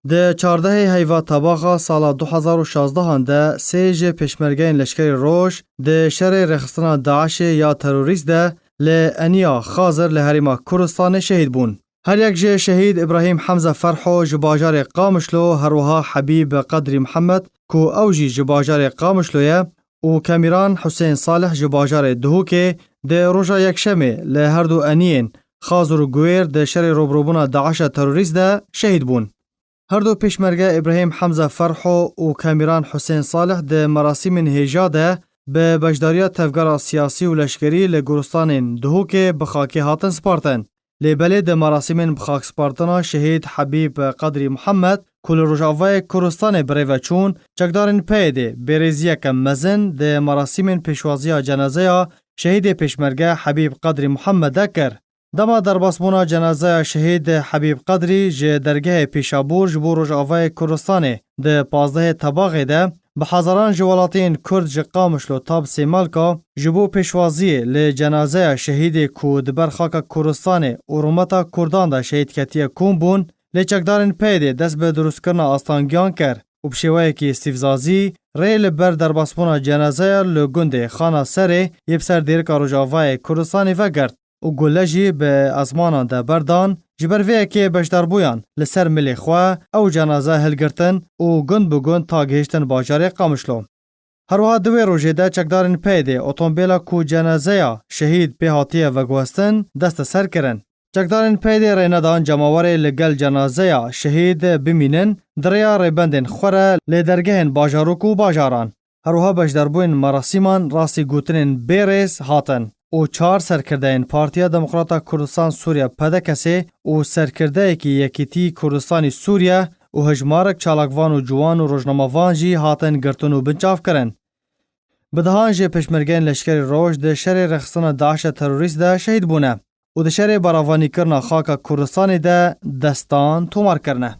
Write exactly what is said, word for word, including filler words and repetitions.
Di çardehê heyva tebaxa sala du hezar û şazdehan de sê ji pêşmergeyên Leşkerê Roj di şerê rêxistina DAIŞê ya terorîst de li Eniya Xazir li Herêma Kurdistanê şehîd bûn. Her yek ji şehîd Îbrahîm Hemze Ferho ji bajarê Qamişlo, her wiha Hebîb Qedrî Mihemed ku ew jî ji bajarê Qamişlo ye, û Kemîran Husên Salih ji bajarê Duhokê di roja Yekşemê li her du eniyên Xazir û Guwêr di şerê rûbirûbûna DAIŞa terorîst de şehîd bûn. Her du pêşmerge Îbrahîm Hemze Ferho û Kemîran Husên Salih di merasîmên hêja de bi beşdariya tevgera siyasî û leşkerî li goristanên Duhokê bi xakê hatin spartin. Lê belê di merasîmên bi xak spartina şehîd Hebîb Qedrî Mihemed ku li Rojavayê Kurdistanê bi rê ve çûn, çekdarên PYDê bêrêziyeke mezin di merasîmên pêşwaziya cenazeya şehîdê pêşmerge Hebîb Qedrî Mihemed de kir. Dema derbasbûna cenazeya şehîd Hebîb Qedrî ji dergehê Pêşabûr ji bo Rojavayê Kurdistanê di pazdehê Tebaxê de bi hezaran ji welatiyên Kurd ji Qamişlo ta bi Sêmalka ji bo pêşwaziyê li cenazeya şehîdê ku di ber xaka Kurdistanê û rûmeta Kurdan de şehîd ketiye kom bûn, lê çekdarên PYDê dest bi dirustkirina astangiyan kir û bi şêweyekî stîvzazî rê li ber derbasbûna cenazeya li gundê Xana Serê yê bi ser dêrika Rojavayê Kurdistanê vegirt û gule jî bi ezmanan de berdan, ji ber vê yekê beşdarbûyan li ser milê xwe ew cenaze hilgirtin û gund bi gund ta gihiştin bajarê Qamişlo. Her wiha di wê rojê de çekdarên PYDê otomobêla ku cenazeya şehîd pê hatiye veguhestin, desteser kirin. Çekdarên PYDê rê nedan cemawerê li gel cenazeya şehîd bimînin, di rêya rêbendên xwe re li dergehên bajarok û bajaran. Her wiha beşdarbûyên merasîman rastî gotinên bê rêz hatin û çar serkirdeyên Partiya Demokrata Kurdistan Sûriye, P D K S'ê, û serkirdeyekî Yekîtî Kurdistanî Sûriye û hejmarek çalakvan û ciwan û rojnamevan jî hatin girtin û binçavkirin. Bi dehan jê pêşmergeyên Leşkerê Roj di şerê rêxistina DAIŞa terorîst de şehîd bûne û di şerê baravanîkirina xaka Kurdistanê de destan tomar kirine.